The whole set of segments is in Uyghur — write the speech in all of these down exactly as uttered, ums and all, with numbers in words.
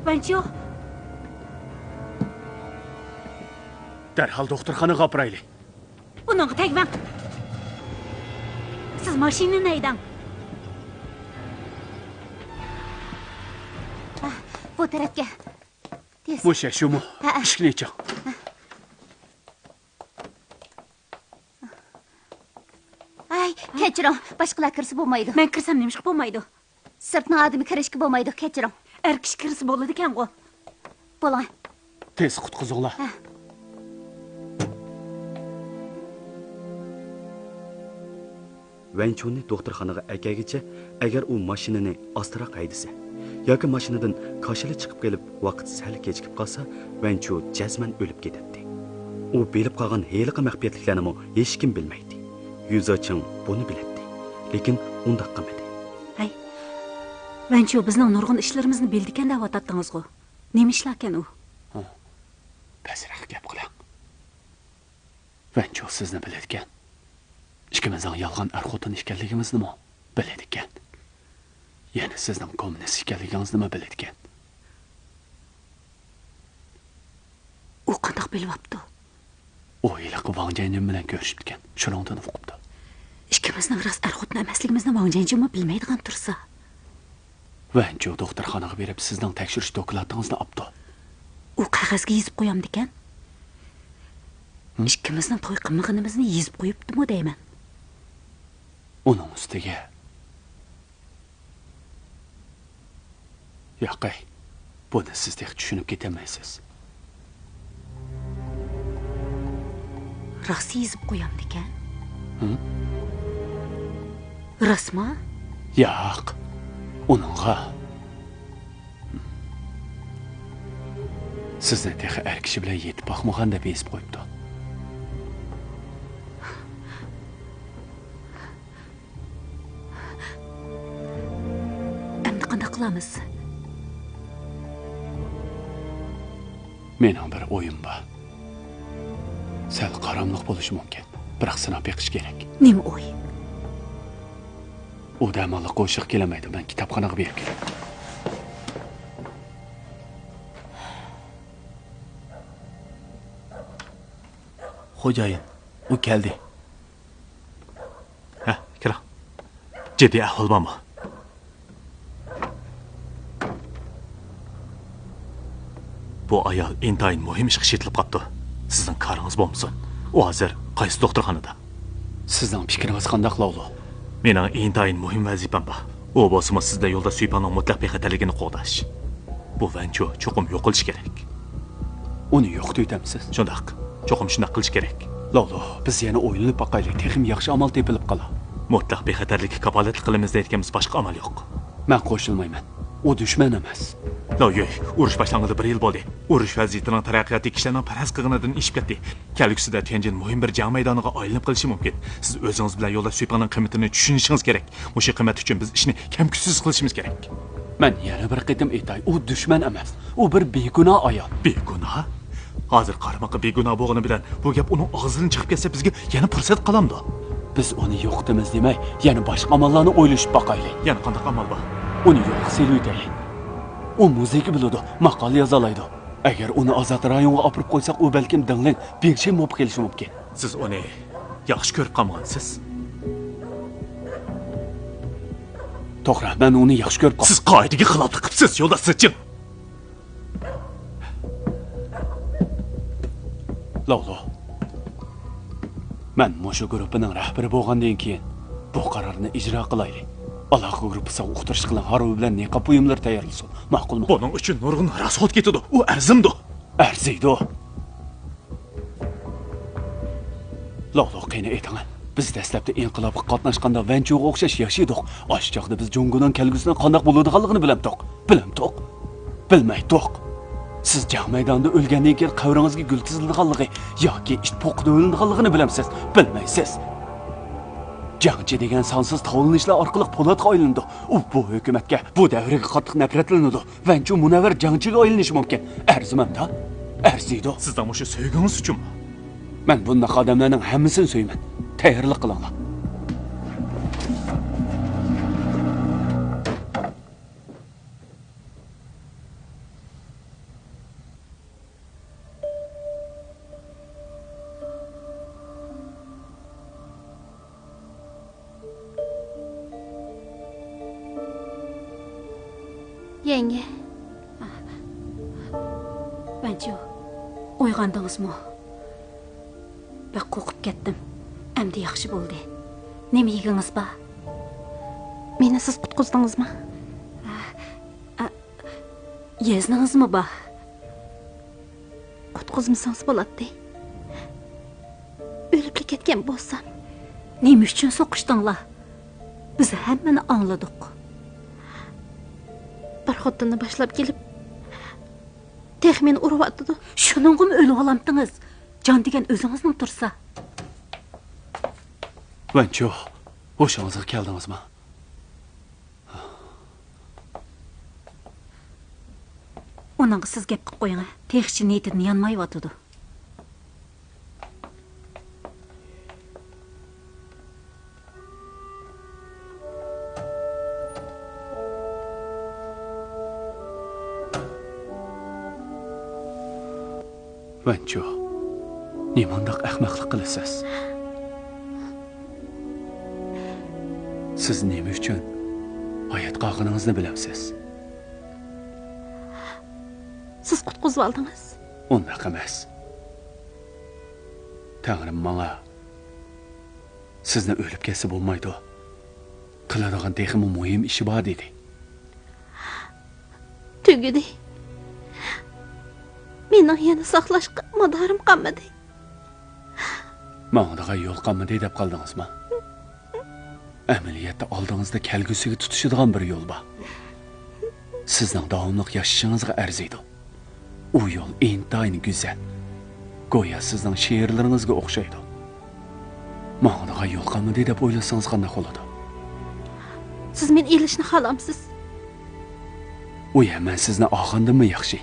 ۋەنچيۇ. دەرھال دوختۇرخانىغا ئاپىرايلى. ئۇنىڭغا تەگمەڭ. سىز ماشىنىنى ھەيدەڭ. ھە، بۇ تەرەپكە. تېز. مۇشۇ شۇمۇ؟ ھە، ھە. ئىشىكنى ئېچىڭ. ئاي، كەچۈرۈڭ. باشقىلار كىرسە بولمايدۇ. مەن كىرسەم نېمىشقا بولمايدۇ؟ سىرتنىڭ ئادىمى كىرىشكە بولمايدۇ، كەچۈرۈڭ. ئەر كىشى كىرسە بولىدىكەنغۇ. بولغان. تېز قۇتقۇزۇڭلار. ھە. ۋەنچۇنى دوختۇرخانىغا ئەكەلگىچە، ئەگەر ئۇ ماشىنىنى ئاستىراق ھەيدىسە ياكى ماشىنىدىن كاشىلى چىقىپ قېلىپ، ۋاقىت سەل كېچىكىپ قالسا، ۋەنچۇ جەزمەن ئۆلۈپ كېتەتتى. ئۇ بىلىپ قالغان ھېلىقى مەخپىيەتلىكلەرنىمۇ ھېچكىم بىلمەيتتى. يۈزاچىڭ بۇنى بىلەتتى، لېكىن ئۇنداق قىلمىدى. ھەي، ۋەنچۇ بىزنىڭ نۇرغۇن ئىشلىرىمىزنى بىلىدىكەن دەۋاتاتتىڭىزغۇ. نېمە ئىشلاركەن ئۇ؟ ھە، پەسرەك گەپ قىلىڭ. ۋەنچۇ سىزنى بىلىدىكەن. ئىككىمىزنىڭ يالغان ئەر-خوتۇن ئىكەنلىكىمىزنىمۇ بىلىدىكەن. يەنە سىزنىڭ كوممۇنىست ئىكەنلىكىڭىزنىمۇ بىلىدىكەن. ئۇ قانداق بىلىۋاپتۇ؟ ئۇ ھېلىقى ۋاڭ جيەنجىن بىلەن كۆرۈشۈپتىكەن. شۇنىڭدىن ئۇقۇپتۇ. ئىككىمىزنىڭ راست ئەر-خوتۇن ئەمەسلىكىمىزنى ۋاڭ جيەنجىنمۇ بىلمەيدىغان تۇرسا. ۋەنچۇ دوختۇرخانىغا بېرىپ، سىزنىڭ تەكشۈرۈش دوكلاتىڭىزنى ئاپتۇ. ئۇ قەغەزگە يېزىپ قويامدىكەن؟ ھىم؟ ئىككىمىزنىڭ توي قىلمىغىنىمىزنى يېزىپ قويۇپتىمۇ دەيمەن. ئۇنىڭ ئۈستىگە. ياقەي، بۇنى سىز تېخى چۈشىنىپ كېتەلمەيسىز. راست يېزىپ قويامدىكەن؟ ھىم؟ راستمۇ؟ ياق، ئۇنىڭغا. سىزنى تېخى ئەر كىشى بىلەن يېتىپ باقمىغان دەپ يېزىپ قويۇپتۇ. ئەمدى قانداق قىلىمىز؟ مېنىڭ بىر ئويۇم بار. سەل قاراملىق بولۇشى مۇمكىن، بىراق سىناپ بېقىش كېرەك. نېمە ئوي؟ ئۇ دەماللىق قوشۇق كېلەلمەيدۇ، مەن كىتابخانىغا بېرىپ كېلەي. خوجايىن، ئۇ كەلدى. ھە، كىرىڭ. جىددىي ئەھۋال بارمۇ؟ بۇ ئايال ئىنتايىن مۇھىم ئىشقا شېتىلىپ قاپتۇ. سىزنىڭ كارىڭىز بولمىسۇن. ئۇ ھازىر قايسى دوختۇرخانىدا؟ سىزنىڭ پىكرىڭىز قانداق، لاۋلۇ؟ مېنىڭ ئىنتايىن مۇھىم ۋەزىپەم بار. ئۇ بولسىمۇ سىز بىلەن يولداش سۈيپىڭنىڭ مۇتلەق بىخەتەرلىكىنى قوغداش. بۇ ۋەنچۇ چوقۇم يوقىلىشى كېرەك. ئۇنى يوقىتىۋېتەمسىز؟ شۇنداق. چوقۇم شۇنداق قىلىش كېرەك. لاۋلۇ، بىز يەنە ئويلىنىپ باقايلى، تېخىمۇ ياخشى ئامال تېپىلىپ قالا. مۇتلەق بىخەتەرلىككە كاپالەتلىك قىلىمىز دەيدىكەنمىز، باشقا ئامال يوق. مەن قوشۇلمايمەن. ئۇ دۈشمەن ئەمەس. لاۋ يۈي، ئۇرۇش باشلانغىلى بىر يىل بولدى. ئۇرۇش ۋەزىيىتىنىڭ تەرەققىياتى كىشىلەرنىڭ پەرەز قىلغىنىدىن ئېشىپ كەتتى. كەلگۈسىدە تيەنجىن مۇھىم بىر جەڭ مەيدانىغا ئايلىنىپ قېلىشى مۇمكىن. سىز ئۆزىڭىز بىلەن يولداش سۈيپىڭنىڭ قىممىتىنى چۈشىنىشىڭىز كېرەك. مۇشۇ قىممەت ئۈچۈن بىز ئىشنى كەم-كۈتسىز قىلىشىمىز كېرەك. مەن يەنە بىر قېتىم ئېيتاي، ئۇ دۈشمەن ئەمەس. ئۇ بىر بىگۇناھ ئايال. بىگۇناھ؟ ھازىر قارىماققا بىگۇناھ بولغىنى بىلەن بۇ گەپ ئۇنىڭ ئاغزىدىن چىقىپ كەتسە، بىزگە يەنە پۇرسەت قالامدۇ؟ بىز ئۇنى يوقىتىمىز دېمەي، يەنە باشقا ئاماللارنى ئويلىشىپ باقايلى. يەنە قانداق ئامال بار؟ ئۇنى يولغا سېلىۋېتەيلى. ئۇ مۇزىكا بىلىدۇ، ماقالە يازالايدۇ. ئەگەر ئۇنى ئازاد رايونغا ئاپىرىپ قويساق، ئۇ بەلكىم دېڭلىن بىڭشىن بولۇپ قېلىشى مۇمكىن. سىز ئۇنى ياخشى كۆرۈپ قالمىغانسىز. توغرا، مەن ئۇنى ياخشى كۆرۈپ قال- سىز قائىدىگە خىلاپلىق قىپسىز، يولداش زېچىڭ. لاۋلۇ، مەن مۇشۇ گۇرۇپپىنىڭ رەھبىرى بولغاندىن كېيىن، بۇ قارارنى ئىجرا قىلايلى. ئالاقە گۇرۇپپىسىغا ئۇقتۇرۇش قىلىڭ، ھارۋا بىلەن نىقاب بۇيۇملىرى تەييارلىسۇن. ماقۇلمۇ؟ بۇنىڭ ئۈچۈن نۇرغۇن راسخوت كېتىدۇ. ئۇ ئەرزىمدۇ؟ ئەرزىيدۇ. لاۋلۇ، قېنى ئېيتىڭ، بىز دەسلەپتە ئىنقىلابقا قاتناشقاندا ۋەنچۇغا ئوخشاش ياشىدۇق. ئاشۇ چاغدا بىز جۇڭگونىڭ كەلگۈسىنىڭ قانداق بولىدىغانلىقىنى بىلەمتۇق؟ بىلەمتۇق؟ بىلمەيتتۇق. سىز جەڭ مەيدانىدا ئۆلگەندىن كېيىن قەبرىڭىزگە گۈل تىزىلىدىغانلىقى ياكى ئىت پوقا تۆۋىلىنىدىغانلىقىنى بىلەمسىز؟ بىلمەيسىز. جەڭچى دېگەن سانسىز تاۋلىنىشلار ئارقىلىق پولاتقا ئايلىنىدۇ. ئۇ بۇ ھۆكۈمەتكە، بۇ دەۋرگە قاتتىق نەپرەتلىنىدۇ. ۋەنچۇ مۇنەۋۋەر جەڭچىگە ئايلىنىشى مۇمكىن. ئەرزىمەمدا؟ ئەرزىيدۇ. سىزنىڭ مۇشۇ سۆيگۈڭىز ئۈچۈنمۇ؟ مەن بۇنداق ئادەملەرنىڭ ھەممىسىنى سۆيىمەن. تەييارلىق قىلىڭلار. يەڭگە. ۋەنچيۇ، ئويغاندىڭىزمۇ؟ بەك قورقۇپ كەتتىم. ئەمدى ياخشى بولدى. نېمە يېگىڭىز بار؟ مېنى سىز قۇتقۇزدىڭىزمۇ؟ ئە، ئە، يەزنىڭىزمۇ بار؟ قۇتقۇزمىسىڭىز بولاتتى. ئۆلۈپلا كەتكەن بولسام. نېمە ئۈچۈن سوقۇشتۇڭلار؟ بىز ھەممىنى ئاڭلىدۇق. بىر خوتۇننى باشلاپ كېلىپ، تېخى مېنى ئۇرۇۋاتىدۇ. شۇنىڭغىمۇ ئۆلۈۋالامتىڭىز؟ جان دېگەن ئۆزىڭىزنىڭ تۇرسا. ۋەنچيۇ، ھوشىڭىزغا كەلدىڭىزمۇ؟ ئۇنىڭغا سىز گەپ قىلىپ قويۇڭ، تېخىچە نىيىتىدىن يانمايۋاتىدۇ. ۋەنچيۇ، نېمانداق ئەخمەقلىق قىلىسىز؟ سىز نېمە ئۈچۈن ھايات قالغىنىڭىزنى بىلەمسىز؟ سىز قۇتقۇزۇۋالدىڭىز. ئۇنداق ئەمەس. تەڭرىم ماڭا، سىزنى ئۆلۈپ كەتسە بولمايدۇ، قىلىدىغان تېخىمۇ مۇھىم ئىشى بار، دېدى. تۈگىدى. مېنىڭ يەنە ساقلاشقا مادارىم قالمىدى. ماڭىدىغان يول قالمىدى دەپ قالدىڭىزمۇ؟ ئەمەلىيەتتە ئالدىڭىزدا كەلگۈسىگە تۇتىشىدىغان بىر يول بار. سىزنىڭ داۋاملىق ياشىشىڭىزغا ئەرزىيدۇ. ئۇ يول ئىنتايىن گۈزەل. گويا سىزنىڭ شېئىرلىرىڭىزگە ئوخشايدۇ. ماڭىدىغان يول قالمىدى دەپ ئويلىسىڭىز قانداق بولىدۇ؟ سىز مېنى ئېلىشنى خالامسىز؟ ئۇ يەر مەن سىزنى ئالغاندىنمۇ ياخشى.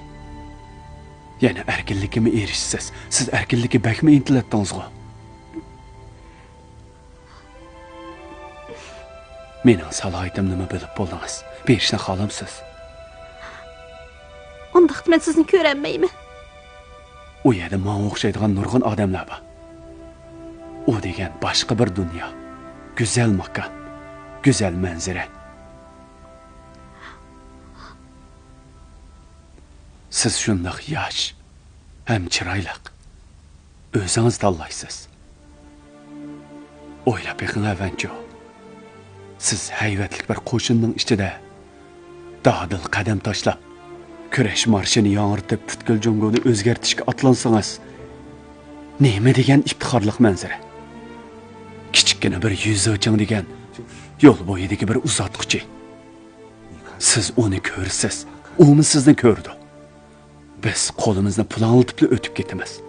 يەنە ئەركىنلىككىمۇ ئېرىشىسىز. سىز ئەركىنلىككە بەكمۇ ئىنتىلەتتىڭىزغۇ؟ مېنىڭ سالاھىيىتىمنىمۇ بىلىپ بولدىڭىز. بېرىشنى خالامسىز؟ ئۇنداقتا مەن سىزنى كۆرەلمەيمەن. ئۇ يەردە ماڭا ئوخشايدىغان نۇرغۇن ئادەملەر بار. ئۇ دېگەن باشقا بىر دۇنيا. گۈزەل ماكان، گۈزەل مەنزىرە. سىز شۇنداق ياش ھەم چىرايلىق. ئۆزىڭىز تاللايسىز. ئويلاپ بېقىڭ، ۋەنچيۇ. سىز ھەيۋەتلىك بىر قوشۇننىڭ ئىچىدە دادىل قەدەم تاشلاپ، كۈرەش مارشىنى ياڭرىتىپ، پۈتكۈل جۇڭگونى ئۆزگەرتىشكە ئاتلانسىڭىز، نېمە دېگەن ئىپتىخارلىق مەنزىرە! كىچىككىنە بىر يۈزىچىڭ دېگەن يول بويىدىكى بىر ئۇزاتقۇچى. سىز ئۇنى كۆرىسىز، ئۇمۇ سىزنى كۆرىدۇ. بىز قولىمىزنى پۇلاڭلىتىپلا ئۆتۈپ كېتىمىز.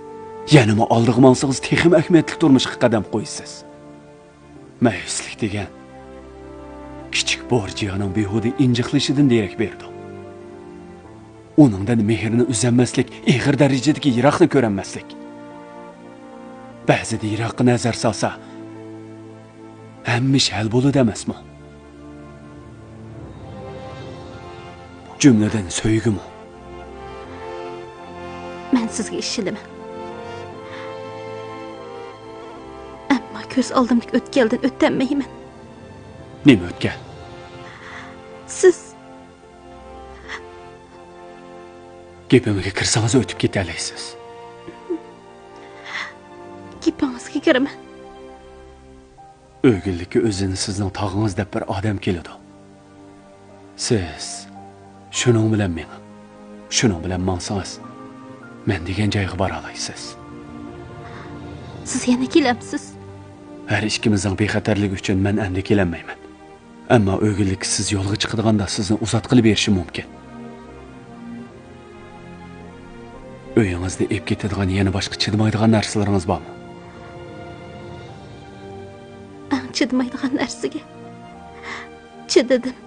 يەنىمۇ ئالدىغا ماڭسىڭىز، تېخىمۇ ئەھمىيەتلىك تۇرمۇشقا قەدەم قويىسىز. مەيۈسلۈك دېگەن كىچىك بورجىيانىڭ بىھۇدە ئىنجىقلىشىدىن دېرەك بېرىدۇ. ئۇنىڭدىن مېھرىنى ئۈزەلمەسلىك، ئېغىر دەرىجىدىكى يىراقنى كۆرەلمەسلىك. بەزىدە يىراققا نەزەر سالسا، ھەممە ئىش ھەل بولىدۇ ئەمەسمۇ؟ جۈملىدىن سۆيگۈمۇ. مەن سىزگە ئىشىنىمەن. ئەمما كۆز ئالدىمدىكى ئۆتكەلدىن ئۆتەلمەيمەن. نېمە ئۆتكەل؟ سىز. گېپىمگە كىرسىڭىز ئۆتۈپ كېتەلەيسىز. گېپىڭىزگە كىرىمەن. ئۆگۈنلۈككە ئۆزىنى سىزنىڭ تاغىڭىز دەپ بىر ئادەم كېلىدۇ. سىز شۇنىڭ بىلەن مېڭىڭ. شۇنىڭ بىلەن ماڭسىڭىز، مەن دېگەن جايغا بارالايسىز. سىز يەنە كېلەمسىز؟ ھەر ئىككىمىزنىڭ بىخەتەرلىكى ئۈچۈن مەن ئەمدى كېلەلمەيمەن. ئەمما ئۆگۈنلۈك سىز يولغا چىقىدىغاندا سىزنى ئۇزاتقىلى بېرىشى مۇمكىن. ئۆيىڭىزنى ئېلىپ كېتىدىغان يەنە باشقا چىدىمايدىغان نەرسىلىرىڭىز بارمۇ؟ ئەڭ چىدىمايدىغان نەرسىگە چىدىدىم.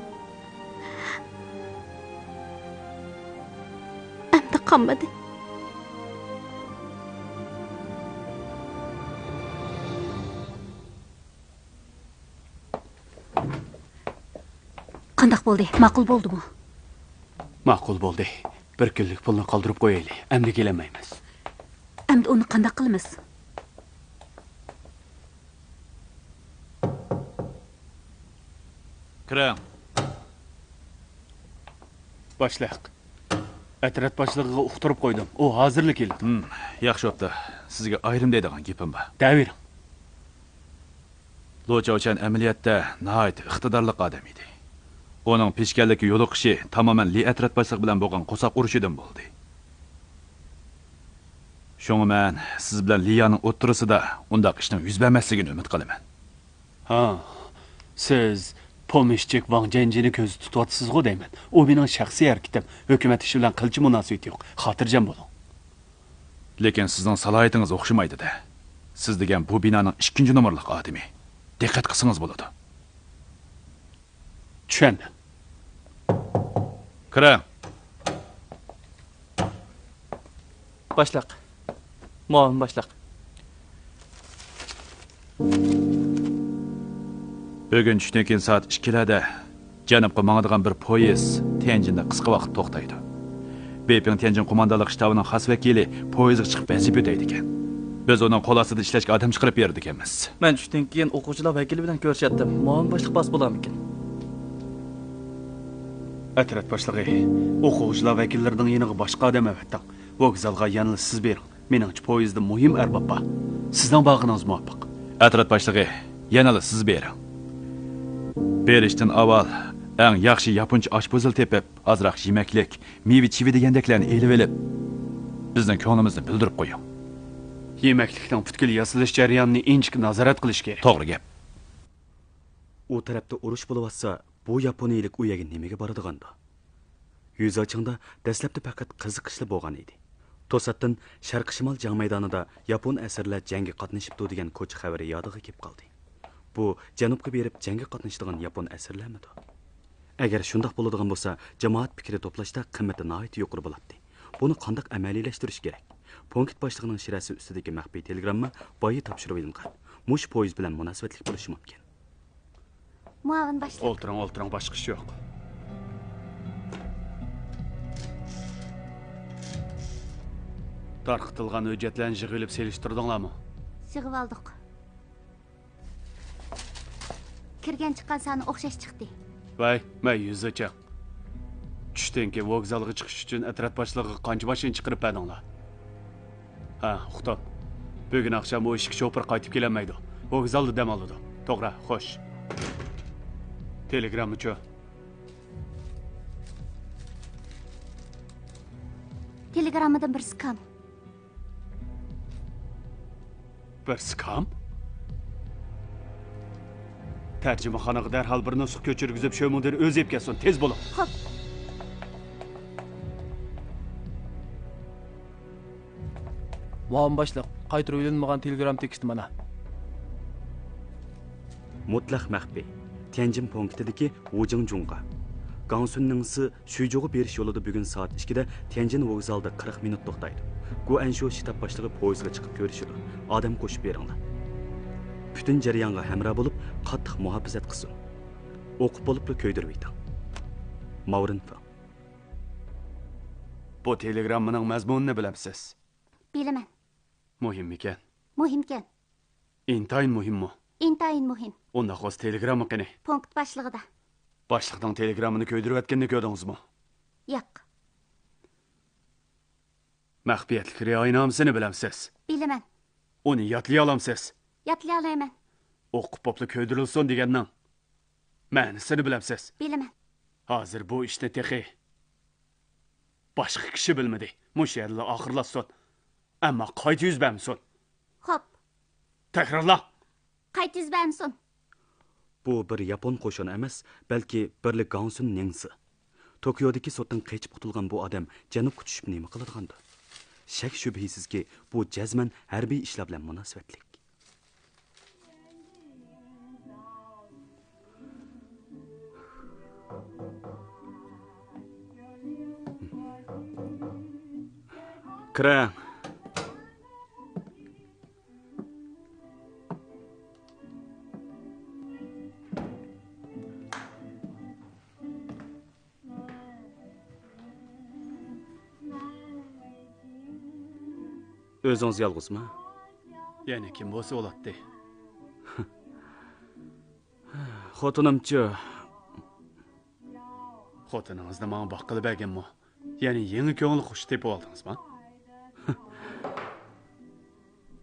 ئەمدى قالمىدى. قانداق بولدى؟ ماقۇل بولدىمۇ؟ ماقۇل بولدى. بىر كۈنلۈك پۇلنى قالدۇرۇپ قويايلى. ئەمدى كېلەلمەيمىز. ئەمدى ئۇنى قانداق قىلىمىز؟ كىرىڭ. باشلىق، ئەترەت باشلىقىغا ئۇقتۇرۇپ قويدۇم. ئۇ ھازىرلا كېلىدۇ. ھىم، ياخشى بوپتۇ. سىزگە ئايرىم دەيدىغان گېپىم بار. دەۋېرىڭ. لو چاۋچيەن ئەمەلىيەتتە ناھايىتى ئىقتىدارلىق ئادەم ئىدى. ئۇنىڭ پېشكەللىككە يولۇقۇشى تامامەن لى ئەترەت باشلىقى بىلەن بولغان قورساق ئۇرۇشىدىن بولدى. شۇڭا مەن سىز بىلەن لىيانىڭ ئوتتۇرىسىدا ئۇنداق ئىشنىڭ يۈز بەرمەسلىكىنى ئۈمىد قىلىمەن. ھا، سىز پومېشچىك ۋاڭ جيەنجىنى كۆزدە تۇتۇۋاتىسىزغۇ دەيمەن. ئۇ مېنىڭ شەخسىي ھەرىكىتىم، ھۆكۈمەت ئىشى بىلەن قىلچە مۇناسىۋىتى يوق. خاتىرجەم بولۇڭ. لېكىن سىزنىڭ سالاھىيىتىڭىز ئوخشىمايدۇ-دە. سىز دېگەن بۇ بىنانىڭ ئىككىنچى نومۇرلۇق ئادىمى. دىققەت قىلسىڭىز بولىدۇ. چۈشەندىم. كىرىڭ. باشلىق. مۇئاۋىن باشلىق. بۈگۈن چۈشتىن كېيىن سائەت ئىككىلەردە جەنۇبقا ماڭىدىغان بىر پويىز تيەنجىندە قىسقا ۋاقىت توختايدۇ. بېيپىڭ تيەنجىن قوماندانلىق شتابىنىڭ خاس ۋەكىلى پويىزغا چىقىپ ۋەزىپە ئۆتەيدىكەن. بىز ئۇنىڭ قول ئاستىدا ئىشلەشكە ئادەم چىقىرىپ بېرىدىكەنمىز. مەن چۈشتىن كېيىن ئوقۇغۇچىلار ۋەكىلى بىلەن كۆرۈشەتتىم. مۇئاۋىن باشلىق بارسا بولارمىكىن؟ ئەترەت باشلىقى، ئوقۇغۇچىلار ۋەكىللىرىنىڭ يېنىغا باشقا ئادەم ئەۋەتتىڭ. ۋوگزالغا يەنىلا سىز بېرىڭ. مېنىڭچە، پويىزدا مۇھىم ئەرباب بار. سىزنىڭ بارغىنىڭىز مۇۋاپىق. ئەترەت باشلىقى، يەنىلا سىز بېرىڭ. بېرىشتىن ئاۋۋال ئەڭ ياخشى ياپونچە ئاشپۇزۇل تېپىپ، ئازراق يېمەكلىك، مېۋە-چىۋە دېگەندەكلەرنى ئېلىۋېلىپ، بىزنىڭ كۆڭلىمىزنى بىلدۈرۈپ قويۇڭ. يېمەكلىكنىڭ پۈتكۈل ياسىلىش جەريانىنى ئىنچىكە نازارەت قىلىش كېرەك. توغرا گەپ. ئۇ تەرەپتە ئۇرۇش بولۇۋاتسا، بۇ ياپونىيىلىك ئۇ يەرگە نېمىگە بارىدىغاندۇ؟ يۈزاچىڭدا دەسلەپتە پەقەت قىزىقىشلا بولغان ئىدى. توساتتىن شەرقىي شىمال جەڭ مەيدانىدا ياپون ئەسىرلەر جەڭگە قاتنىشىپتۇ دېگەن كوچا خەۋىرى يادىغا كېلىپ قالدى. بۇ جەنۇبقا بېرىپ جەڭگە قاتنىشىدىغان ياپون ئەسىرلەرمىدۇ؟ ئەگەر شۇنداق بولىدىغان بولسا، جامائەت پىكرى توپلاشتا قىممىتى ناھايىتى يۇقىرى بولاتتى. بۇنى قانداق ئەمەلىيلەشتۈرۈش كېرەك؟ پونكىت باشلىقىنىڭ شىرەسى ئۈستىدىكى مەخپىي تېلېگرامما بايا تاپشۇرۇۋېلىنغان. مۇشۇ پويىز بىلەن مۇناسىۋەتلىك بولۇشى مۇمكىن. مۇئاۋىن باشلىق. ئولتۇرۇڭ، ئولتۇرۇڭ، باشقا ئىش يوق. تارقىتىلغان ھۆججەتلەرنى يىغىۋېلىپ سېلىشتۇردۇڭلارمۇ؟ يىغىۋالدۇق. كىرگەن چىققان سانى ئوخشاش چىقتى. ۋەي، مەن يۈزىچىڭ. چۈشتىن كېيىن ۋوگزالغا چىقىش ئۈچۈن ئەترەت باشلىقىغا قانچە ماشىنا چىقىرىپ بەردىڭلار؟ ھە، ئۇقتۇم. بۈگۈن ئاخشام ئۇ ئىككى شوپۇر قايتىپ كېلەلمەيدۇ. ۋوگزالدا دەم ئالىدۇ. توغرا، خوش. تېلېگراممىچۇ؟ تېلېگراممىدىن بىر سكان. بىر سكام؟ تەرجىمىخانىغا دەرھال بىر نۇسخا كۆچۈرگۈزۈپ، شۆمىڭدىن ئۆزى ئېلىپ كەلسۇن. تېز بولۇڭ. خوپ. مۇئاۋىن باشلىق، قايتۇرۇۋېلىنمىغان تېلېگرام تېكىستى مانا. مۇتلەق مەخپىي. تيەنجىن پونكىتىدىكى ۋۇجىڭجۇڭغا. گاڭسۈن نىڭسى شۈيجۇغا بېرىش يولىدا بۈگۈن سائەت ئىككىدە تيەنجىن ۋوگزالىدا قىرىق مىنۇت توختايدۇ. گۇئەنشۇ شتاب باشلىقى پويىزغا چىقىپ كۆرۈشىدۇ. ئادەم قوشۇپ بېرىڭلار. پۈتۈن جەريانغا ھەمراھ بولۇپ، قاتتىق مۇھاپىزەت قىلسۇن. ئوقۇپ بولۇپلا كۆيدۈرۈۋېتىڭ. ماۋرىن فېڭ. بۇ تېلېگراممىنىڭ مەزمۇنىنى بىلەمسىز؟ بىلىمەن. مۇھىممىكەن؟ مۇھىمكەن. ئىنتايىن مۇھىممۇ؟ ئىنتايىن مۇھىم. ئۇنداق بولسا تېلېگرامما قېنى؟ پونكىت باشلىقىدا. باشلىقنىڭ تېلېگراممىنى كۆيدۈرۈۋەتكىنىنى كۆردىڭىزمۇ؟ ياق. مەخپىيەتلىك رىئايىنامىسىنى بىلەمسىز؟ بىلىمەن. ئۇنى يادلىيالامسىز؟ يادلىيالايمەن. ئوقۇپ بوپلا كۆيدۈرۈلسۇن دېگەننىڭ مەنىسىنى بىلەمسىز؟ بىلىمەن. ھازىر بۇ ئىشنى تېخى باشقا كىشى بىلمىدى. مۇشۇ يەردىلا ئاخىرلاشسۇن. ئەمما قايتا يۈز بەرمىسۇن. خوپ. تەكرارلاڭ. قايتا يۈز بەرمىسۇن. بۇ بىر ياپون قوشۇنى ئەمەس، بەلكى بىرلا گاڭسۈن نېڭسى. توكيودىكى سوتتىن قېچىپ قۇتۇلغان بۇ ئادەم جەنۇبقا چۈشۈپ نېمە قىلىدىغاندۇ؟ شەك-شۈبھىسىزكى، بۇ جەزمەن ھەربىي ئىشلار بىلەن مۇناسىۋەتلىك. كىرىڭ. ئۆزىڭىز يالغۇزمۇ؟ يەنە كىم بولسا بولاتتى. خوتۇنۇمچۇ؟ خوتۇنىڭىزنى ماڭا باققىلى بەرگەنمۇ؟ يەنى يېڭى كۆڭۈل قۇش تېپىۋالدىڭىزمۇ؟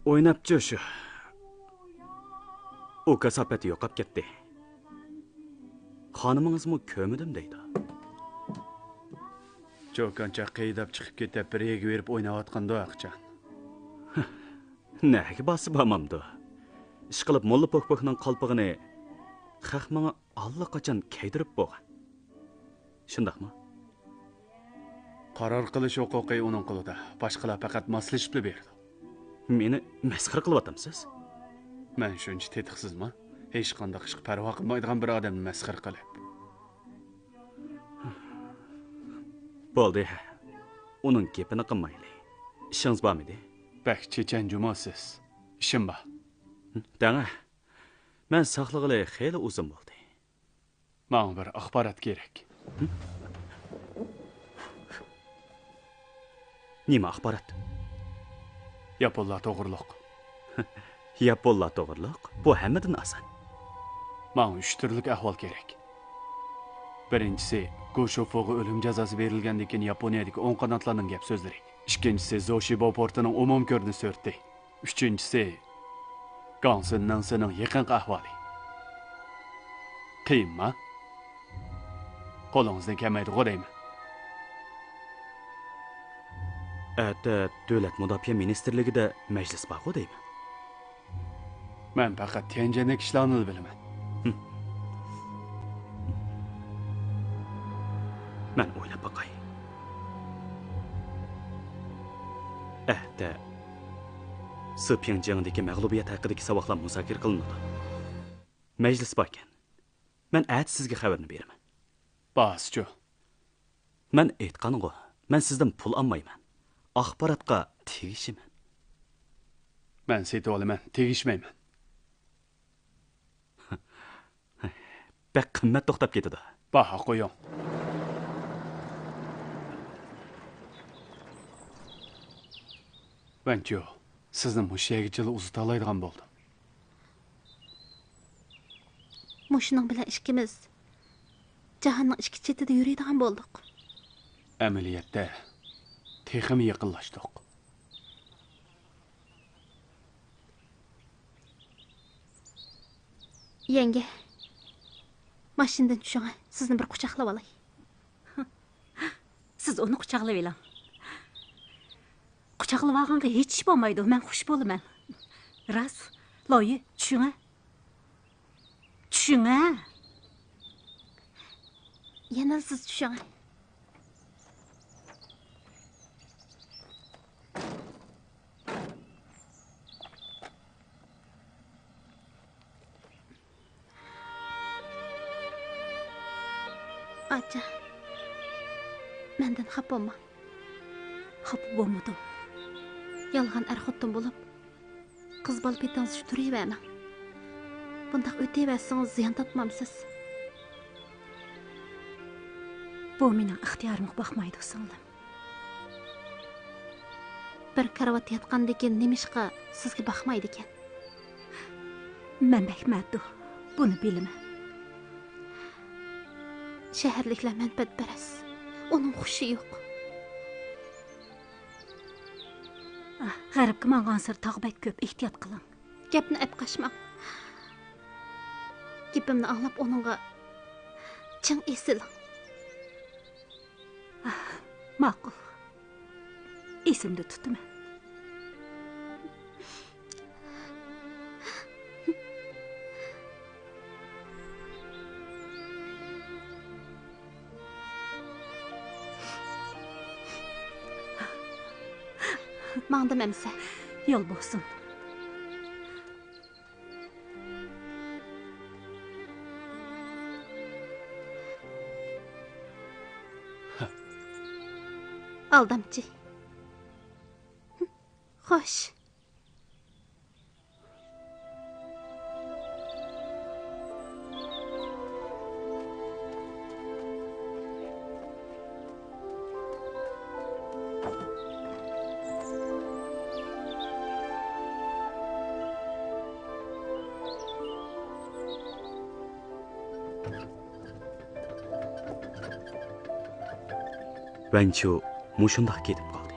ئويناپچۇ شۇ. ئۇ كاساپەت يوقاپ كەتتى. خانىمىڭىزمۇ كۆرمىدىم دەيدۇ. چوكانچە قىيداپ چىقىپ كېتىپ، بىر يەرگە بېرىپ ئويناۋاتقاندۇ ھەقىچان. نەگە بارسا بارمامدۇ؟ ئىشقىلىپ موللا پوكپوكنىڭ قالپىغىنى خەق ماڭا ئاللىقاچان كىيدۈرۈپ بولغان. شۇنداقمۇ؟ قارار قىلىش ھوقۇقى ئۇنىڭ قولىدا. باشقىلار پەقەت ماسلىشىپلا بېرىدۇ. مېنى مەسخىرە قىلىۋاتامسىز؟ مەن شۇنچە تېتىقسىزمۇ؟ ھېچقانداق ئىشقا پەرۋا قىلمايدىغان بىر ئادەمنى مەسخىرە قىلىپ. بولدى. ئۇنىڭ گېپىنى قىلمايلى. ئىشىڭىز بارمىدى؟ بەك چېچەن جۇمۇ سىز. ئىشىم بار. دەڭە. مەن ساقلىغىلى خېلى ئۇزۇن بولدى. ماڭا بىر ئاخبارات كېرەك. نېمە ئاخبارات؟ ياپونلار توغرۇلۇق. ياپونلار توغرۇلۇق؟ بۇ ھەممىدىن ئاسان. ماڭا ئۈچ تۈرلۈك ئەھۋال كېرەك. بىرىنچىسى، گو شوفۇغا ئۆلۈم جازاسى بېرىلگەندىن كېيىن ياپونىيەدىكى ئوڭ قاناتلارنىڭ گەپ سۆزلىرى. ئىككىنچىسى، زوشىبو پورتىنىڭ ئومۇمىي كۆرۈنۈش سۈرىتى. ئۈچىنچىسى، گاڭسىن نېڭسىنىڭ يېقىنقى ئەھۋالى. قىيىنما؟ قولىڭىزدىن كەلمەيدىغۇ دەيمەن. ئەتە دۆلەت مۇداپىئە مىنىستىرلىكىدە مەجلىس بارغۇ دەيمەن. مەن پەقەت تيەنجەندىكى ئىشلارنىلا بىلىمەن. ھىم. مەن ئويلاپ باقاي. ئەتە سىپىڭجيېڭدىكى مەغلۇبىيەت ھەققىدىكى ساۋاقلار مۇزاكىرە قىلىنىدۇ. مەجلىس باركەن. مەن ئەتە سىزگە خەۋەرنى بېرىمەن. باسچۇ. مەن ئېيتقانغۇ، مەن سىزدىن پۇل ئالمايمەن. ئاخباراتقا تېگىشىمەن. مەن سېتىۋالىمەن، تېگىشمەيمەن. بەك قىممەت توختاپ كېتىدۇ. باھا قويۇڭ. ۋەنچيۇ، سىزنى مۇشۇ يەرگىچىلا ئۇزىتالايدىغان بولدۇم. مۇشۇنىڭ بىلەن ئىككىمىز جاھاننىڭ ئىككى چېتىدە يۈرىدىغان بولدۇق. ئەمەلىيەتتە، تېخىمۇ يېقىنلاشتۇق. يەڭگە، ماشىنىدىن چۈشۈڭە، سىزنى بىر قۇچاقلاۋالاي. سىز ئۇنى قۇچاقلىۋېلىڭ. قۇچاقلىۋالغانغا ھېچ ئىش بولمايدۇ، مەن خۇش بولىمەن. راست، لويى، چۈشۈڭە. چۈشۈڭە. يەنە سىز چۈشۈڭە. ئاچا، مەندىن خاپا بولما. خاپا بولمىدىم. يالغان ئەر-خوتۇن بولۇپ، قىز بالا پېتىڭىزدا تۇرۇۋەرمەڭ. بۇنداق ئۆتۈۋەرسىڭىز زىيان تارتمامسىز؟ بۇ مېنىڭ ئىختىيارىمغا باقمايدۇ، سىڭلىم. بىر كارىۋاتتا ياتقاندىكىن نېمىشقا سىزگە باقمايدىكەن؟ مەن بەك مەددۇ، بۇنى بىلىمەن. شەھەرلىكلەر مەنپەئەتپەرەس، ئۇنىڭ خۇشى يوق. ئاھ، غەربكە ماڭغانسېرى تاغ بەك كۆپ، ئېھتىيات قىلىڭ. گەپنى ئەپ قاچماڭ. گېپىمنى ئاڭلاپ ئۇنىڭغا چىڭ ئېسىلىڭ. ئاھ، ماقۇل. ئېسىمدە تۇتىمەن. ماڭدىم ئەمىسە. يول بولسۇن. ئالدامچى. خوش. ۋەنچيۇ مۇشۇنداق كېتىپ قالدى.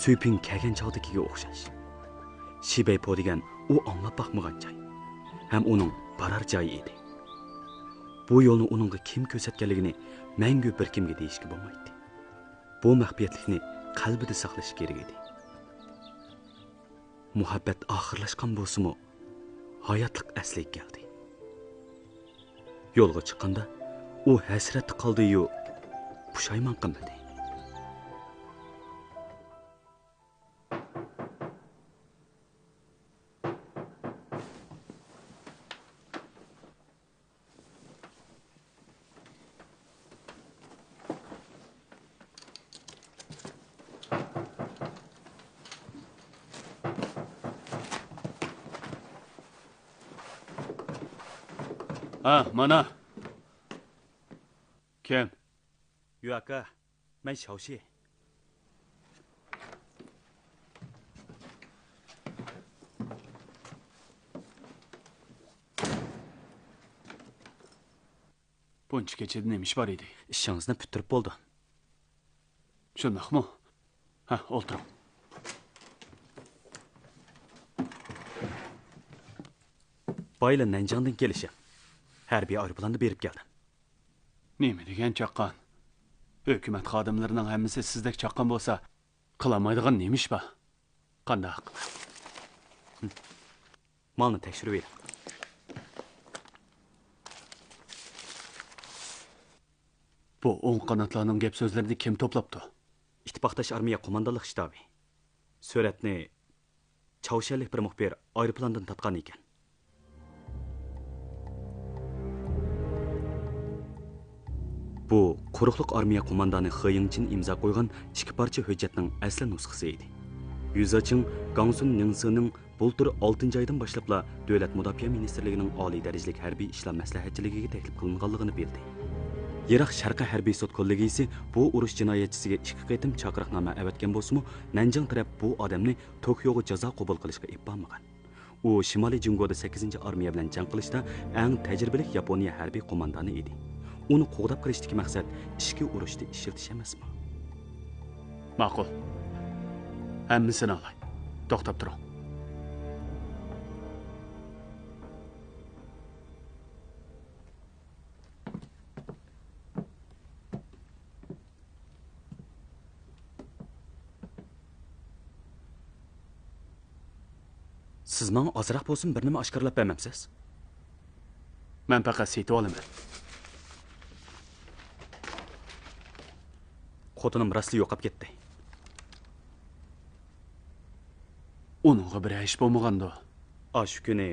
سۈيپىڭ كەلگەن چاغدىكىگە ئوخشاش. شىبەيپو دېگەن ئۇ ئاڭلاپ باقمىغان جاي ھەم ئۇنىڭ بارار جايى ئىدى. بۇ يولنى ئۇنىڭغا كىم كۆرسەتكەنلىكىنى مەڭگۈ بىر كىمگە دېيىشكە بولمايتتى. بۇ مەخپىيەتلىكنى قەلبىدە ساقلىشى كېرەك ئىدى. مۇھەببەت ئاخىرلاشقان بولسىمۇ، ھاياتلىق ئەسلىگە كەلدى. يولغا چىققاندا ئۇ ھەسرەتتە قالدى-يۇ، پۇشايمان قىلمىدى. ھە، مانا. كىم؟ يۇ ئاكا، مەن شاۋشى. بۇنچە كېچىدە نېمە ئىش بار ئىدى؟ ئىشىڭىزنى پۈتتۈرۈپ بولدۇم. شۇنداقمۇ؟ ھە، ئولتۇرۇڭ. بايىلا نەنجىڭدىن كېلىشىم. ھەربىي ئايروپىلاندا بېرىپ كەلدىم. نېمە دېگەن چاققان؟ ھۆكۈمەت خادىملىرىنىڭ ھەممىسى سىزدەك چاققان بولسا، قىلالمايدىغان نېمە ئىش بار؟ قانداق؟ مالنى تەكشۈرۈۋېلىڭ. بۇ ئوڭ قاناتلارنىڭ گەپ سۆزلىرىنى كىم توپلاپتۇ؟ ئىتتىپاقداش ئارمىيە قوماندانلىق شتابى. سۈرەتنى چاۋشيەنلىك بىر مۇخبىر ئايروپىلاندىن تارتقان ئىكەن. بۇ قۇرۇقلۇق ئارمىيە قوماندانى خې يىڭچىن ئىمزا قويغان ئىككى پارچە ھۆججەتنىڭ ئەسلى نۇسخىسى ئىدى. يۈزاچىڭ گاڭسۇن نىڭسىنىڭ بۇلتۇر ئالتىنچى ئايدىن باشلاپلا دۆلەت مۇداپىئە مىنىستىرلىكىنىڭ ئالىي دەرىجىلىك ھەربىي ئىشلار مەسلىھەتچىلىكىگە تەكلىپ قىلىنغانلىقىنى بىلدى. يىراق شەرقىي ھەربىي سوت كوللېگىيىسى بۇ ئۇرۇش جىنايەتچىسىگە ئىككى قېتىم چاقىرىقنامە ئەۋەتكەن بولسىمۇ، نەنجىڭ تەرەپ بۇ ئادەمنى توكيوغا جازا قوبۇل قىلىشقا ئېلىپ بارمىغان. ئۇ شىمالىي جۇڭگودا سەككىزىنچى ئارمىيە بىلەن جەڭ قىلىشتا ئەڭ تەجرىبىلىك ياپونىيە ھەربىي قوماندانى ئىدى. ئۇنى قوغداپ قېلىشتىكى مەقسەت ئىچكى ئۇرۇشتا ئىشلىتىش ئەمەسمۇ؟ ماقۇل. ھەممىسىنى ئالاي. توختاپ تۇرۇڭ. سىز ماڭا ئازراق بولسىمۇ بىر نېمە ئاشكارىلاپ بەرمەمسىز؟ مەن پەقەت سېتىۋالىمەن. خوتۇنۇم راستلا يوقاپ كەتتى. ئۇنىڭغا بىرەر ئىش بولمىغاندۇ؟ ئاشۇ كۈنى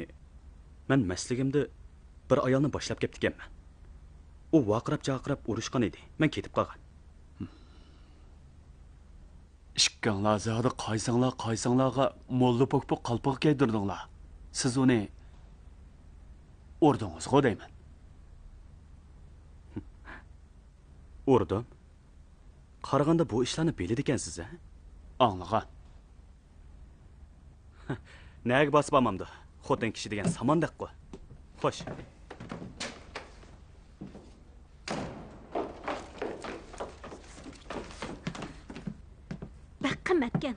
مەن مەستلىكىمدە بىر ئايالنى باشلاپ كەپتىكەنمەن. ئۇ ۋارقىراپ-چارقىراپ ئۇرۇشقان ئىدى. مەن كېتىپ قالغان. ئىككىڭلار زادى قايسىڭلار قايسىڭلارغا موللا پوكپۇ قالپىغى كىيدۈردۈڭلار؟ سىز ئۇنى ئۇردىڭىزغۇ دەيمەن. ئۇردۇم؟ قارىغاندا بۇ ئىشلارنى بىلىدىكەنسىز، ھە؟ ئاڭلىغان. نەگە بارسا بارمامدۇ؟ خوتۇن كىشى دېگەن ساماندەكقۇ. خوش. بەك قىممەتكەن.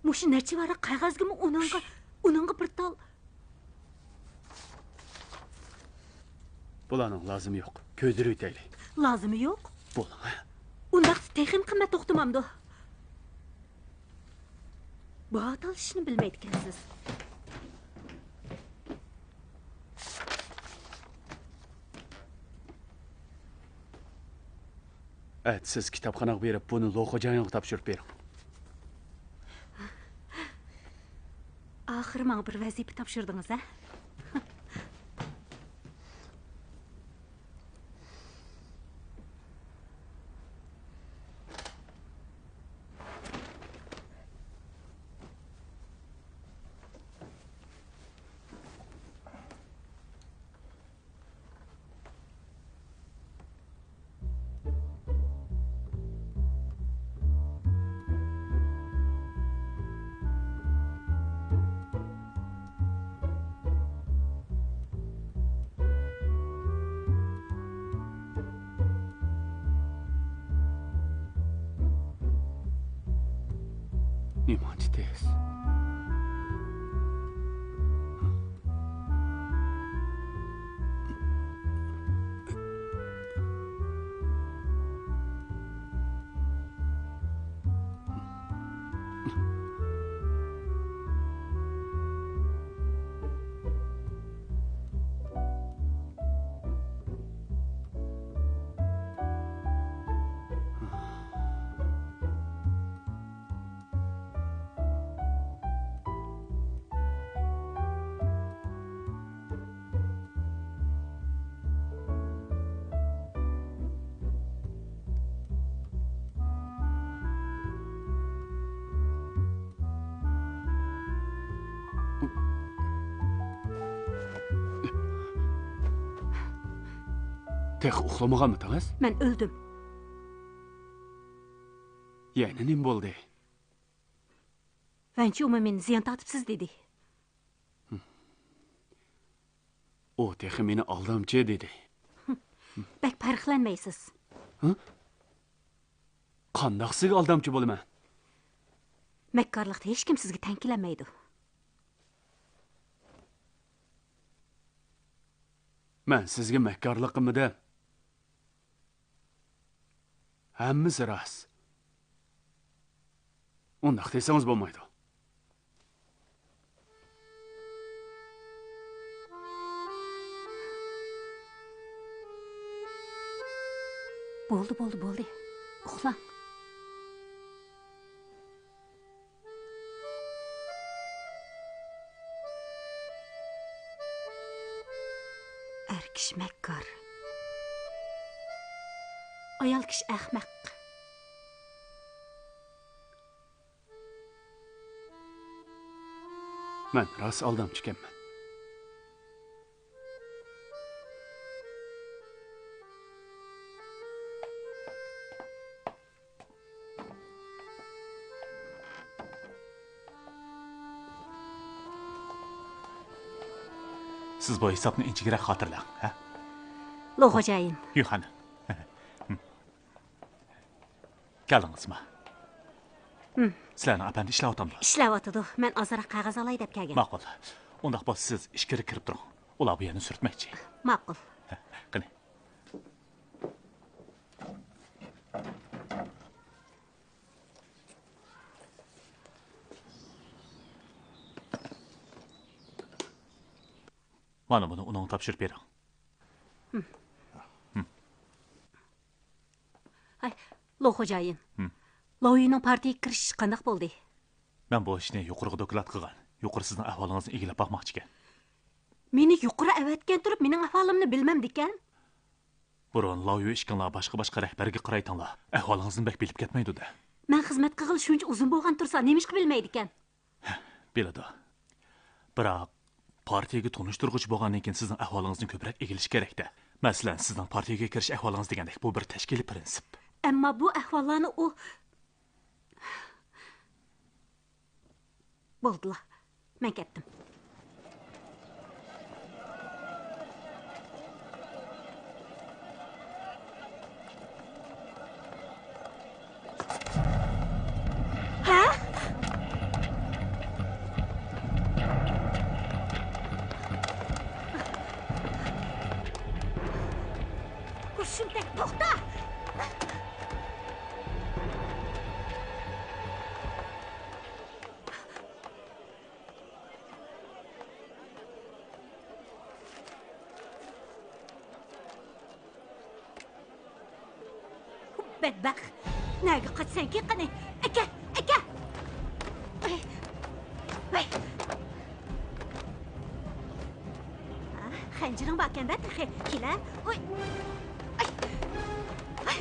مۇشۇ نەچچە ۋاراق قەغەزگىمۇ ئۇنىڭغا، ئۇنىڭغا بىر تال. بۇلارنىڭ لازىمى يوق. كۆيدۈرۈۋېتەيلى. لازىمى يوق؟ بولدىڭە. ئۇنداقتا تېخىمۇ قىممەت توختىمامدۇ؟ باھا تالىشىشنى بىلمەيدىكەنسىز. ئەتە سىز كىتابخانىغا بېرىپ، بۇنى لوخۇجياڭغا تاپشۇرۇپ بېرىڭ. ئاخىرى ماڭا بىر ۋەزىپە تاپشۇردىڭىز، ھە؟ نېمانچە تېز. تېخى ئۇخلىمىغانمىدىڭىز؟ مەن ئۆلدۈم. يەنە نېمە بولدى؟ ۋەنچيۇما مېنى زىيان تارتىپسىز دېدى. ئۇ تېخى مېنى ئالدامچى دېدى. بەك پەرقلەنمەيسىز. ھە؟ قانداق سىزگە ئالدامچى بولىمەن؟ مەككارلىقتا ھېچكىم سىزگە تەڭ كېلەلمەيدۇ. مەن سىزگە مەككارلىق قىلمىدىم. ھەممىسى راست. ئۇنداق دېسىڭىز بولمايدۇ. بولدى، بولدى، بولدى. ئۇخلاڭ. ئەر كىشى مەككار. ئايال كىشى ئەخمەق. مەن راست ئالدامچىكەنمەن. سىز بۇ ھېسابنى ئىنچىكىرەك خاتىرىلەڭ، ھە؟ لو خوجايىن. يۈخەن. كەلدىڭىزمۇ؟ ھىم. سىلەرنىڭ ئەپەندى ئىشلەۋاتامدۇ؟ ئىشلەۋاتىدۇ. مەن ئازراق قەغەز ئالاي دەپ كەلگەن. ماقۇل. ئۇنداق بولسا سىز ئىچكىرى كىرىپ تۇرۇڭ. ئۇلار بۇ يەرنى سۈرتمەكچى. ماقۇل. ھە، قېنى. مانا بۇنى ئۇنىڭغا تاپشۇرۇپ بېرىڭ. ھاي، لو خوجايىن. ھىم. لاۋيۈنىڭ پارتىيىگە كىرىشى قانداق بولدى؟ مەن بۇ ئىشنى يۇقىرىغا دوكلات قىلغان. يۇقىرى سىزنىڭ ئەھۋالىڭىزنى ئىگىلەپ باقماقچىكەن. مېنى يۇقىرى ئەۋەتكەن تۇرۇپ، مېنىڭ ئەھۋالىمنى بىلمەمدىكەن؟ بۇرۇن لاۋيۈ ئىككىڭلار باشقا-باشقا رەھبەرگە قارايتىڭلار. ئەھۋالىڭىزنى بەك بىلىپ كەتمەيدۇ-دە. مەن خىزمەت قىلغىلى شۇنچە ئۇزۇن بولغان تۇرسا، نېمىشقا بىلمەيدىكەن؟ بىلىدۇ. بىراق، پارتىيىگە تونۇشتۇرغۇچى بولغاندىن كېيىن سىزنىڭ ئەھۋالىڭىزنى كۆپرەك ئىگىلىشى كېرەك-دە. مەسىلەن، سىزنىڭ پارتىيىگە كىرىش ئەھۋالىڭىز دېگەندەك، بۇ بىر تەشكىلىي پىرىنسىپ. ئەمما بۇ ئەھۋاللارنى ئۇ بولدىلا، مەن كەتتىم. ھە؟ شۇمتەك، توختا! بەتبەخت! نەگە قاچىسەنكى قېنى؟ ئەكە! ئەكە! ئەي! ئەي! خەنجىرىڭ باركەن-دە تېخى. كېلە. ئۇي! ئەي! ئەي!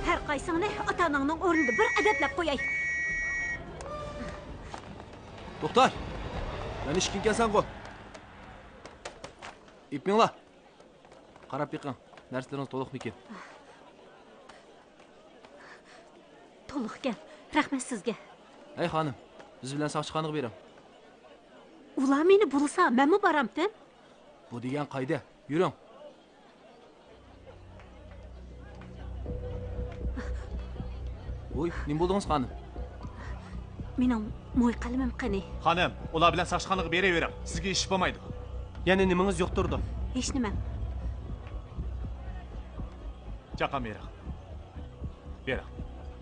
ھەر قايسىڭنى ئاتا-ئاناڭنىڭ ئورنىدا بىر ئەدەپلەپ قوياي. توختا! مەن ئىشىككە كەلسەڭغۇ. ئېپىڭلار. قاراپ بېقىڭ، نەرسىلىرىڭىز تولۇقمىكىن؟ تولۇقكەن. رەھمەت سىزگە. ھەي خانىم، بىز بىلەن ساقچىخانىغا بېرىڭ. ئۇلار مېنى بۇلىسا، مەنمۇ بارامتىم؟ بۇ دېگەن قايدە؟ يۈرۈڭ. ۋوي، نېمە بولدىڭىز خانىم؟ مېنىڭ موي قەلىمىم قېنى؟ خانىم، ئۇلار بىلەن ساقچىخانىغا بېرىۋېرىڭ. سىزگە ئىش بولمايدۇ. يەنە نېمىڭىز يۇقتۇرىدۇ؟ ھېچنېمەم. چاققان بېرىڭ. بېرىڭ.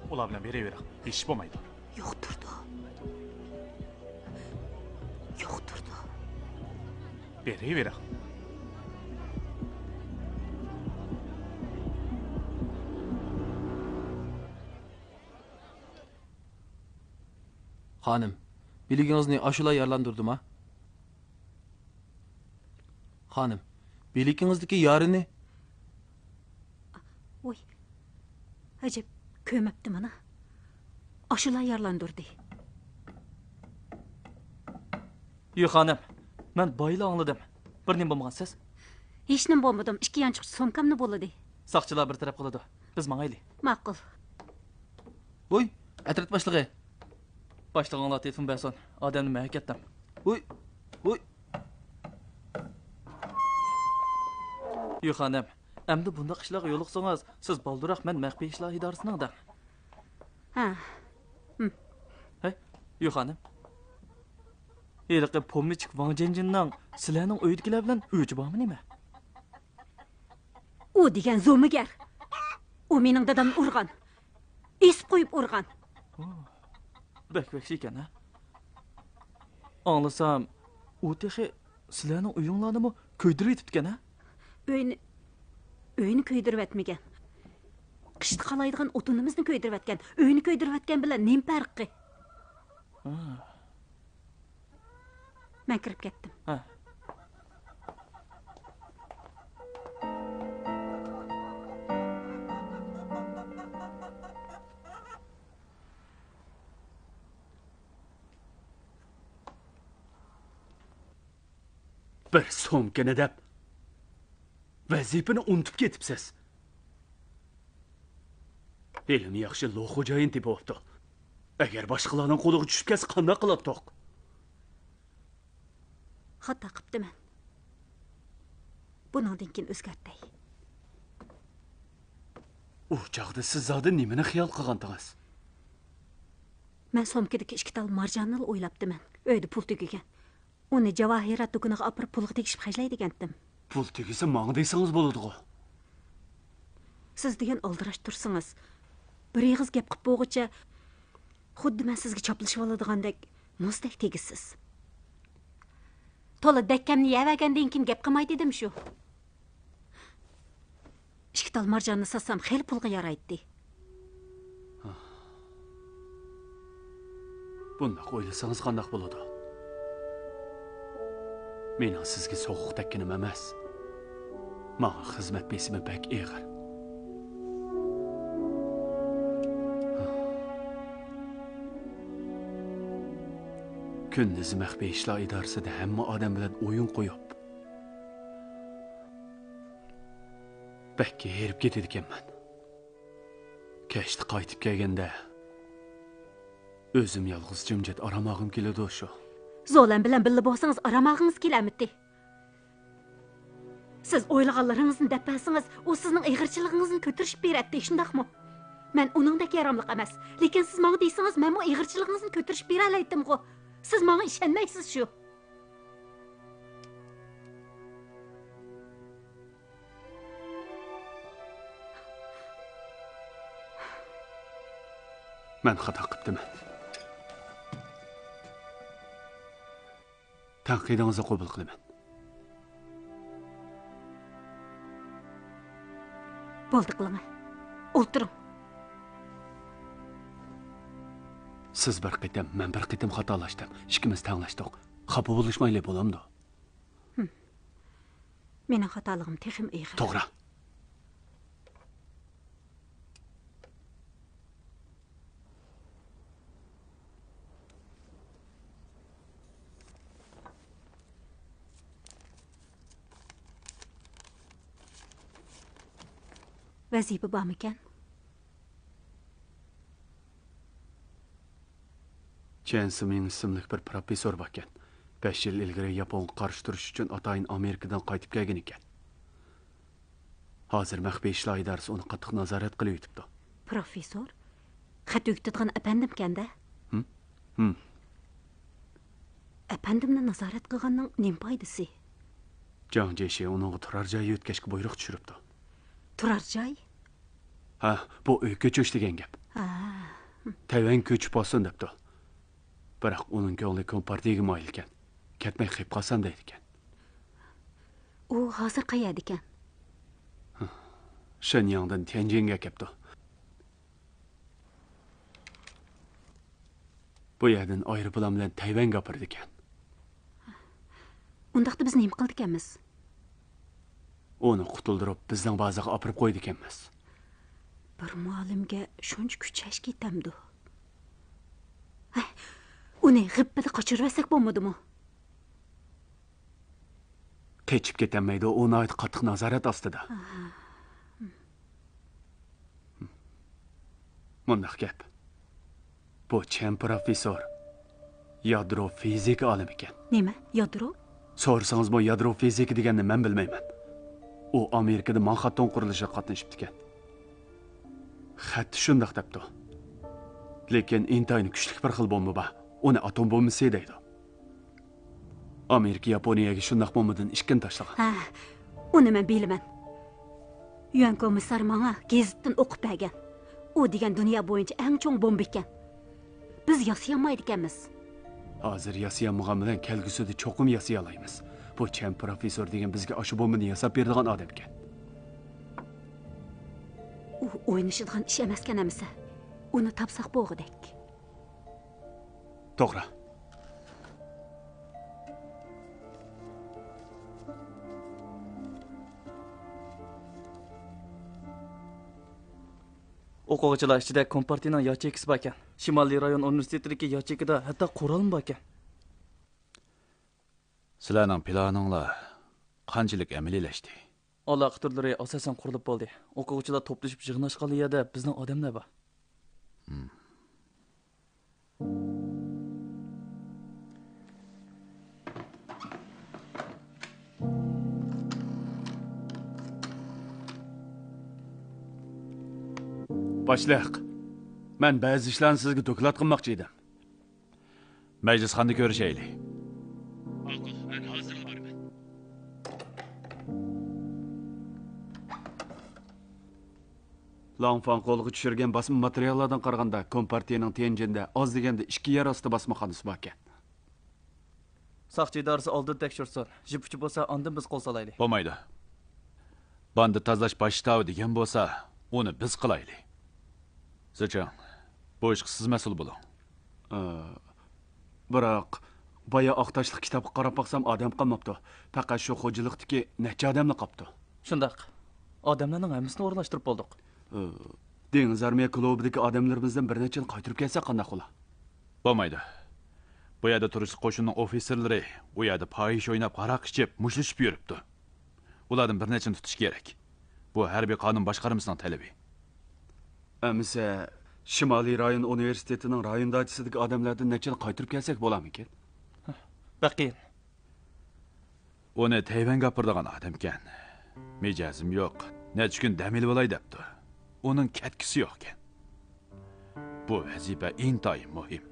ئۇلار بىلەن بېرىۋېرىڭ. ھېچ ئىش بولمايدۇ. يۇقتۇرىدۇ. يۇقتۇرىدۇ. بېرىۋېرىڭ. خانىم، بىلىكىڭىزنى ئاشۇلا يارىلاندۇردىما؟ خانىم، بىلىكىڭىزدىكى يارىنى. ۋوي، ئەجەب، كۆرمەپتىمەن ھە. ئاشۇلا يارىلاندۇردى. يۈ خانىم، مەن بايىلا ئاڭلىدىم. بىر نېمە بولمىغانسىز؟ ھېچنېمە بولمىدىم. ئىككى يانچۇقچە سومكامنى بۇلىدى. ساقچىلار بىر تەرەپ قىلىدۇ. بىز ماڭايلى. ماقۇل. ۋوي، ئەترەت باشلىقى. باشلىقىڭلار تېلېفون بەرسۇن. ئادەمنى مەن ئەكەتتىم. ۋوي، ۋوي. يۈ خانىم، ئەمدى بۇنداق ئىشلارغا يولۇقسىڭىز، سىز بالدۇرراق مەن مەخپىي ئىشلار ئىدارىسىنىڭ دەڭ. ھە. ھە. ھەي، يۈ خانىم. ھېلىقى پومېچچىك ۋاڭ جيەنجىننىڭ سىلەرنىڭ ئۆيدىكىلەر بىلەن ئۆچى بارمۇ نېمە؟ ئۇ دېگەن زومىگەر. ئۇ مېنىڭ دادامنى ئۇرغان. ئېسىپ قويۇپ ئۇرغان. بەك ۋەھشىيكەن ھە. ئاڭلىسام، ئۇ تېخى سىلەرنىڭ ئۆيۈڭلارنىمۇ كۆيدۈرۈۋېتىپتىكەن ھە؟ ئۆينى، ئۆينى كۆيدۈرۈۋەتمىگەن. قىشتا قالايدىغان ئوتۇنىمىزنى كۆيدۈرۈۋەتكەن. ئۆينى كۆيدۈرۈۋەتكەن بىلەن نېمە پەرقى؟ ھا. مەن كىرىپ كەتتىم. ھە. بىر سومكىنى دەپ، ۋەزىپىنى ئۇنتۇپ كېتىپسىز. ھېلىمۇ ياخشى لو خوجايىن تېپىۋاپتۇ. ئەگەر باشقىلارنىڭ قولىغا چۈشۈپ كەتسە، قانداق قىلاتتۇق؟ خاتا قىپتىمەن. بۇنىڭدىن كېيىن ئۆزگەرتەي. ئۇ چاغدا سىز زادى نېمىنى خىيال قىلغانتىڭىز؟ مەن سومكىدىكى ئىككى تال مارجاننىلا ئويلاپتىمەن. ئۆيدە پۇل تۈگىگەن. ئۇنى جاۋاھىرات دۇكىنىغا ئاپىرىپ پۇلغا تېگىشىپ خەجلەي دېگەنتىم. پۇل تۈگىسە ماڭا دېسىڭىز بولىدىغۇ. سىز دېگەن ئالدىراش تۇرسىڭىز. بىر ئېغىز گەپ قىپ بولغۇچە، خۇددى مەن سىزگە چاپلىشىۋالىدىغاندەك مۇزدەك تېگىسىز. تولا دەككەمنى يەۋەرگەندىن كېيىن گەپ قىلماي دېدىم شۇ. ئىككى تال مارجاننى ساتسام خېلى پۇلغا يارايتتى. بۇنداق ئويلىسىڭىز قانداق بولىدۇ؟ مېنىڭ سىزگە سوغۇق تەگكىنىم ئەمەس. ماڭا خىزمەت بېسىمى بەك ئېغىر. كۈندۈزى مەخپىي ئىشلار ئىدارىسىدە ھەممە ئادەم بىلەن ئويۇن قويۇپ، بەككە ھېرىپ كېتىدىكەنمەن. كەچتە قايتىپ كەلگەندە، ئۆزۈم يالغۇز جىمجىت ئارام ئالغۇم كېلىدۇ شۇ. زولەم بىلەن بىللە بولسىڭىز، ئارام ئالغىڭىز كېلەرمىدى؟ سىز ئويلىغانلىرىڭىزنى دەپ بەرسىڭىز، ئۇ سىزنىڭ ئېغىرچىلىقىڭىزنى كۆتۈرۈشۈپ بېرەتتى، شۇنداقمۇ؟ مەن ئۇنىڭدەك ياراملىق ئەمەس. لېكىن سىز ماڭا دېسىڭىز، مەنمۇ ئېغىرچىلىقىڭىزنى كۆتۈرۈشۈپ بېرەلەيتتىمغۇ. سىز ماڭا ئىشەنمەيسىز شۇ. مەن خاتا قىپتىمەن. تەنقىدىڭىزنى قوبۇل قىلىمەن. بولدى، قىلىڭە. ئولتۇرۇڭ. سىز بىر قېتىم، مەن بىر قېتىم خاتالاشتىم. ئىككىمىز تەڭلەشتۇق. خاپا بولۇشمايلى، بولامدۇ؟ ھىم. مېنىڭ خاتالىقىم تېخىمۇ ئېغىر. توغرا. ۋەزىپە بارمىكەن؟ چيەن سىمىڭ ئىسىملىك بىر پروفېسسور باركەن. بەش يىل ئىلگىرى ياپونغا قارشى تۇرۇش ئۈچۈن ئاتايىن ئامېرىكىدىن قايتىپ كەلگەن ئىكەن. ھازىر مەخپىي ئىشلار ئىدارىسى ئۇنى قاتتىق نازارەت قىلىۋېتىپتۇ. پروفېسسور؟ خەت ئۆگىتىدىغان ئەپەندىمكەن-دە؟ ھىم؟ ھىم. ئەپەندىمنى نازارەت قىلغاننىڭ نېمە پايدىسى؟ جاڭ جيېشى ئۇنىڭغا تۇرار جاي يۆتكەشكە بۇيرۇق چۈشۈرۈپتۇ. تۇرار جاي؟ ھە، بۇ ئۆي كۆچۈرۈش دېگەن گەپ. ھە. تەيۋەنگە كۆچۈپ بارسۇن دەپتۇ. بىراق ئۇنىڭ كۆڭلى كومپارتىيىگە مايىل ئىكەن. كەتمەي قېلىپ قالسام دەيدىكەن. ئۇ ھازىر قەيەردىكەن؟ شېنياڭدىن تيەنجىنگە كەپتۇ. بۇ يەردىن ئايروپىلان بىلەن تەيۋەنگە ئاپىرىدىكەن. ئۇنداقتا بىز نېمە قىلىدىكەنمىز؟ ئۇنى قۇتۇلدۇرۇپ، بىزنىڭ بازىغا ئاپىرىپ قويىدىكەنمىز. بىر مۇئەللىمگە شۇنچە كۈچەش كېتەمدۇ؟ ھەي، ئۇنى غىپپىدە قاچۇرۇۋەتسەك بولمىدىمۇ؟ قېچىپ كېتەلمەيدۇ، ئۇ ناھايىتى قاتتىق نازارەت ئاستىدا. ئاھا. مۇنداق گەپ. بۇ چەن پروفېسسور يادرو فىزىكا ئالىمى ئىكەن. نېمە؟ يادرو؟ سورىسىڭىزمۇ يادرو فىزىكا دېگەننى مەن بىلمەيمەن. ئۇ ئامېرىكىدا مانخاتتون قۇرۇلۇشىغا قاتنىشىپتىكەن. خەتتە شۇنداق دەپتۇ. لېكىن ئىنتايىن كۈچلۈك بىر خىل بومبا بار. ئۇنى ئاتوم بومبىسى دەيدۇ. ئامېرىكا ياپونىيەگە شۇنداق بومبىدىن ئىككىنى تاشلىغان. ھە، ئۇنى مەن بىلىمەن. يۈەن كومىسسار ماڭا گېزىتتىن ئوقۇپ بەرگەن. ئۇ دېگەن دۇنيا بويىچە ئەڭ چوڭ بومبا ئىكەن. بىز ياسىيالمايدىكەنمىز. ھازىر ياسىيالمىغان بىلەن كەلگۈسىدە چوقۇم ياسىيالايمىز. بۇ چەن پروفېسسور دېگەن بىزگە ئاشۇ بومبىنى ياساپ بېرىدىغان ئادەمكەن. ئۇ ئوينىشىدىغان ئىش ئەمەسكەن ئەمىسە. ئۇنى تاپساق بولغۇدەك. توغرا. ئوقۇغۇچىلار ئىچىدە كومپارتىيىنىڭ ياچېيكىسى باركەن. شىمالىي رايون ئۇنىۋېرسىتېتىدىكى ياچېيكىدا ھەتتا قورالمۇ باركەن. سىلەرنىڭ پىلانىڭلار قانچىلىك ئەمەلىيلەشتى؟ ئالاقە تۈرلىرى ئاساسەن قۇرۇلۇپ بولدى. ئوقۇغۇچىلار توپلىشىپ يىغىنلاشقان يەردە بىزنىڭ ئادەملەر بار. باشلىق، مەن بەزى ئىشلارنى سىزگە دوكلات قىلماقچى ئىدىم. مەجلىسخانىدا كۆرۈشەيلى. ماقۇل، مەن ھازىرلا بارىمەن. لانفاڭ قولغا چۈشۈرگەن باسما ماتېرىياللاردىن قارىغاندا، كومپارتىيىنىڭ تيەنجىندە ئاز دېگەندە ئىككى يەر ئاستى باسمىخانىسى باركەن. ساقچى ئىدارىسى ئالدىدا تەكشۈرسۇن. جىپ ئۇچى بولسا، ئاندىن بىز قول سالايلى. بولمايدۇ. باندىت تازىلاش باش شتابى دېگەن بولسا، ئۇنى بىز قىلايلى. زېچىڭ، بۇ ئىشقا سىز مەسئۇل بولۇڭ. ئى، بىراق، بايا ئاق تاشلىق كىتابقا قاراپ باقسام، ئادەم قالماپتۇ. پەقەت شۇ خوجىلىقتىكى نەچچە ئادەملا قاپتۇ. شۇنداق. ئادەملەرنىڭ ھەممىسىنى ئورۇنلاشتۇرۇپ بولدۇق. ئى، دېڭىز ئارمىيە كۇلۇبىدىكى ئادەملىرىمىزدىن بىر نەچچىنى قايتۇرۇپ كەلسەك قانداق بولا؟ بولمايدۇ. بۇ يەردە تۇرۇشلۇق قوشۇننىڭ ئوفىتسېرلىرى ئۇ يەردە پاھىشە ئويناپ، ھاراق ئىچىپ، مۇشتلىشىپ يۈرۈپتۇ. ئۇلاردىن بىر نەچچىنى تۇتۇش كېرەك. بۇ ھەربىي قانۇن باشقارمىسىنىڭ تەلىپى. ئەمىسە، شىمالىي رايون ئۇنىۋېرسىتېتىنىڭ رايون داچىسىدىكى ئادەملەردىن نەچچىنى قايتۇرۇپ كەلسەك بولارمىكىن؟ بەك قىيىن. ئۇنى تەيۋەنگە ئاپىرىدىغان ئادەمكەن. مىجەزىم يوق، نەچچە كۈن دەم ئېلىۋالاي دەپتۇ. ئۇنىڭ كەتكۈسى يوقكەن. بۇ ۋەزىپە ئىنتايىن مۇھىم.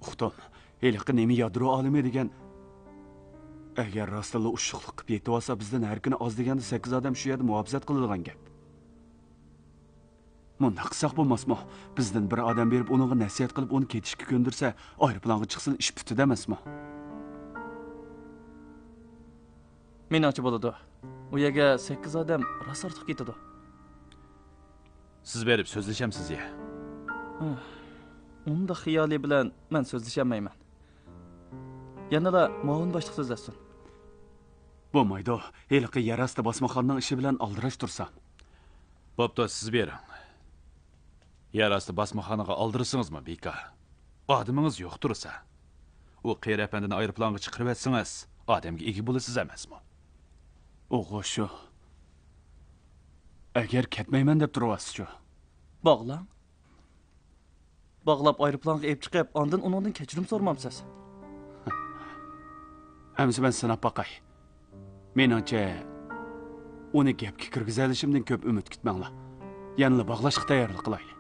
ئۇقتۇم، ھېلىقى نېمە يادرو ئالىمى دېگەن، ئەگەر راستتىنلا ئۇششۇقلۇق قىلىپ يېتىۋالسا، بىزدىن ھەر كۈنى ئاز دېگەندە سەككىز ئادەم شۇ يەردە مۇھاپىزەت قىلىدىغان گەپ. مۇنداق قىلساق بولماسمۇ؟ بىزدىن بىر ئادەم بېرىپ ئۇنىڭغا نەسىھەت قىلىپ، ئۇنى كېتىشكە كۆندۈرسە، ئايروپىلانغا چىقسىلا ئىش پۈتتى دەمەسمۇ؟ مېنىڭچە بولىدۇ. ئۇ يەرگە سەككىز ئادەم راست ئارتۇق كېتىدۇ. سىز بېرىپ سۆزلىشەمسىز يا؟ ئۇنداق خىيالى بىلەن مەن سۆزلىشەلمەيمەن. يەنىلا مۇئاۋىن باشلىق سۆزلەشسۇن. بولمايدۇ، ھېلىقى يەر ئاستى باسمىخانىنىڭ ئىشى بىلەن ئالدىراش تۇرسام. بوپتۇ، سىز بېرىڭ. يەر ئاستى باسمىخانىغا ئالدىرىسىڭىزمۇ بىكار. ئادىمىڭىز يوق تۇرسا. ئۇ قېرى ئەپەندىنى ئايروپىلانغا چىقىرىۋەتسىڭىز، ئادەمگە ئىگە بولىسىز ئەمەسمۇ؟ ئۇغۇ شۇ. ئەگەر كەتمەيمەن دەپ تۇرۇۋاتسىچۇ؟ باغلاڭ. باغلاپ ئايروپىلانغا ئېلىپ چىقىپ، ئاندىن ئۇنىڭدىن كەچۈرۈم سورىمامسىز؟ ئەمىسە مەن سىناپ باقاي. مېنىڭچە، ئۇنى گەپكە كىرگۈزەلىشىمدىن كۆپ ئۈمىد كۈتمەڭلار. يەنىلا باغلاشقا تەييارلىق قىلايلى.